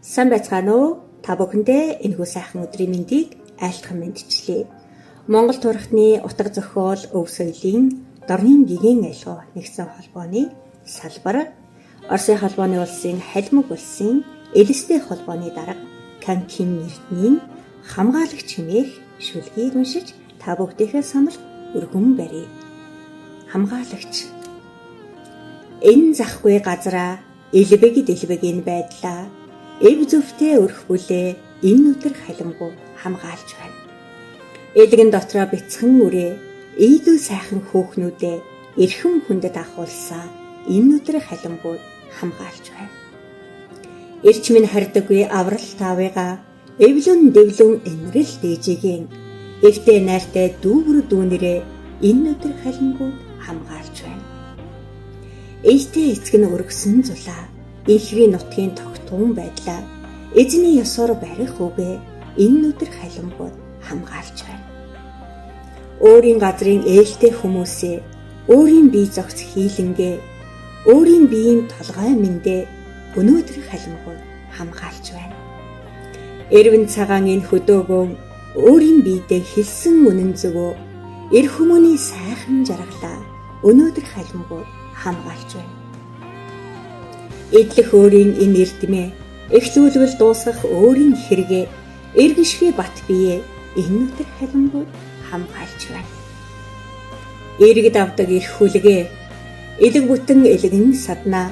Сайн байцгаана уу? Та бүхэндээ энэхүү сайхан өдрийн мэндийг айлтган мэндчлэе. Монгол турхтны утга зохиол өв соёлын дорнын гигэн аялгаа нэгдсэн холбооны салбар Оросын холбооны улсын халимаг улсын Элистэй холбооны дарга Канкин Эрдэнийн хамгаалагч хэмээх шүлгийг уншиж та бүгдийнхээ санал өргөн барья. Хамгаалагч. Энэ захгүй газраа элбэг дэлбэг энэ байдлаа эв зөвхтэй өрх бүлээ энэ өдөр халимгуу хамгаалж байна. Элгэн дотроо бяцхан үрээ ийдүү сайхан хөөхнүүдээ эрхэм хүндэт ахуулсаа энэ өдөр халимгуу хамгаалж байна. Эрч минь хардаггүй аврал таавыга эвлэн дэвлэн энэрэл дээжигийн эвтэй найртай дүүвэр дүүнэрээ энэ өдөр халимгуу хамгаалж байна. Ээжтэй эцэг нь өргөсөн зулаа инхрийн нутгийн тогтун байдлаа эзний ёсоор барих үгээ энэ өдөр халимгууд хамгаалж байна. Өөрийн газрын ээлтэй хүмүүсээ өөрийн бие зохиц хийлэнгээ өөрийн биеийн толгой мэндээ өнөөдөр халимгууд хамгаалж байна. Эрвэн цагаан энэ хөдөөгөө өөрийн биедээ хэлсэн үнэн зүгөө эр хүмүүний сайхан жаргалаа өнөөдөр халимгууд хамгаалж байна. Эдлэх өөрийн энэ эрдмээ эхлүүлвэл дуусгах өөрийн хэрэгээ эргэншгүй бат бие энэ өдөр халимгууд хамгаалж байна. Иргэд авдаг эрх хүлгээ элэг бүтэн элгэн саднаа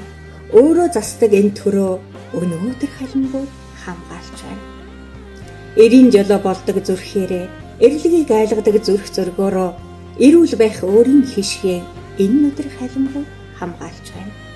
өөрөө застдаг энэ төрөө өнөөдөр халимгууд хамгаалж байна. Эрийн жолоо болдог зүрхээрээ эрлэгийг айлгадаг зүрх зөргөөрөө эрүүл байх өөрийн хишгээ энэ өдөр халимгууд хамгаалж байна.